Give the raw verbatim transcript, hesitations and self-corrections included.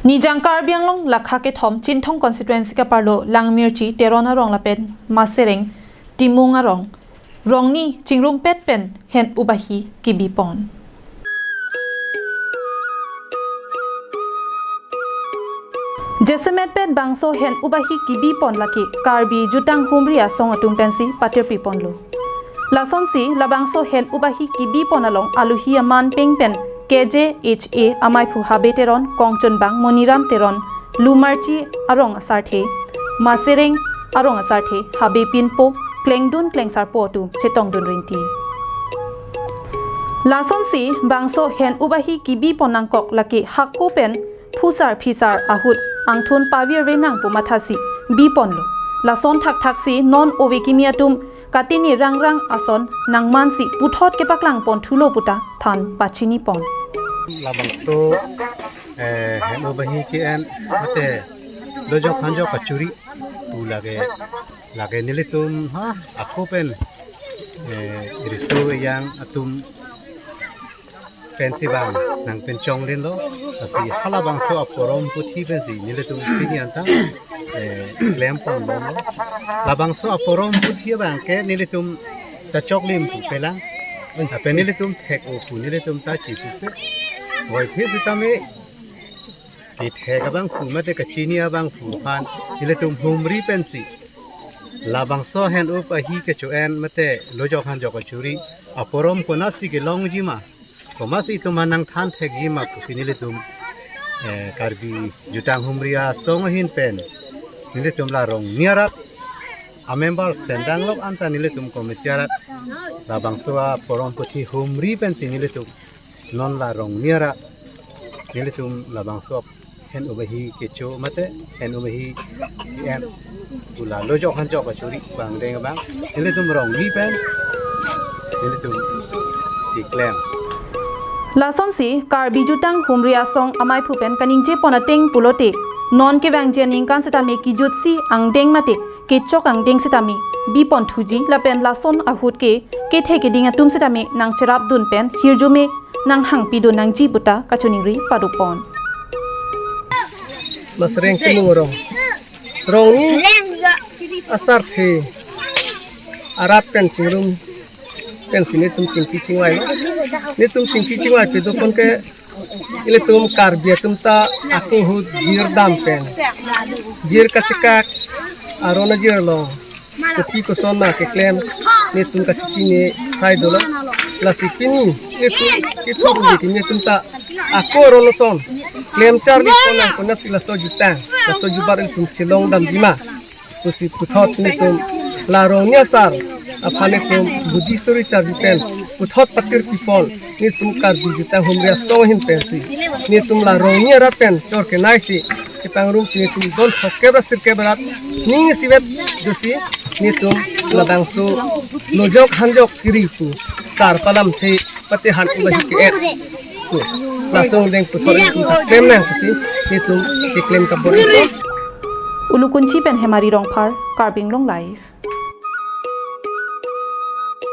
Nijang Karbi Anglong lakha kethom Chinthong constituency kaparlo Langmirchi Teron arong lapen Masereng Timung arong rongni chingrumpet pen hen-up ahi kibipon. Jasemet pen bangso hen-up ahi kibipon lake Karbi Jutang Humri Asong atum pensi patirpiponlo. Lasonsi labangso hen-up ahi kibipon along aluhi aman peng pen K J H A amaiphu Habe Teron, kongchunbang Moniram Teron, Langmirchi arong asarthe, Masereng arong asarthe Habe Pinpo, klengdun klengsarpo atum chetongdun rinti. Lasonsi bangso hen-up ahi kibipon nangkok lake hako pen phusar phisar ahut angthun pavirve nang pu mathasi biponlo. Lason thakthaksi non ove kimi atum katini rangrang ason nangmansi puthot kepaklangpon thulo puta than pachinipon. Labangso eh, hem-up ahi ke-en mate lojok hanjok kachuri pu lake, lake nelitum ha ako pen eh, riso ejang atum pensi bang nangpinchonglinlo. Lasi halabangso aporom puthi pensi nelitum pini anta eh, klempon bomlo. Labangso aporom puthi abang ke nelitum ta choklim pu pelang. Lapen nelitum thek-o pu nelitum ta chipupe. Voiphit sitame kethek abangphu mate kachini abangphu aphan nelitum humri pensi labangso hen-up ahi kecho-en mate lojok hanjok kachuri aporom konatsi kelongjima, komatsi itum aphan nangthan thekjima pusi nelitum eh, Karbi Jutang Humri Asong ahin pen nelitum la rongni arat amember stand danglok anta nelitum committee arat labangso aporom puthi humri pensi nelitum non la rongni arat nelitum labangso hen-up ahi kecho mate hen-up ahi en pu la lojok hanjok kachuri abang deng abang nelitum rongni pen nelitum keklem. Lasonsi Karbi Jutang Humri Asong amaiphu pen kaningjepon ateng pulote non kevangji aningkan sitame kejutsi angdeng mate kechok angdeng sitame bipon thuji lapen lason ahut ke kethe keding atum sitame nangcherapdun pen hirjume nanghangpidun nangji puta kachiningri padukpon. Masereng Timung arong, rongni asarthe arat pen chingrum pensi netum chingki chingvai. Netum chingki chingvai pidukpon ke ilitum Karbi atum ta ako ahut jir dam pen, jir kachekak, aron ajir along kopi koson ma keklem netum kachechini hai dolo. Lasi pini netum kithur netum ta ako aron ason klem charlipon nang konatsi laso jutang, laso jubat netum chelong damjima pusi puthot netum la rongni asar aphan netum Buddhist Story charli pen puthot patirpipon netum Karbi Jutang Humri Asong ahin pensi netum la rongni arat pen chor kenaisi chepangrumsi netum don throkkep ra sirkep arat ning isivet dosi netum labangso lojok hanjok kiri pu sar palamthe mate hen-up ahi ke-en pu lason deng puthot netum klem nang pusi netum keklem kabor. Ulukunchi pen Hemari Rongphar, Karbi Anglong Live.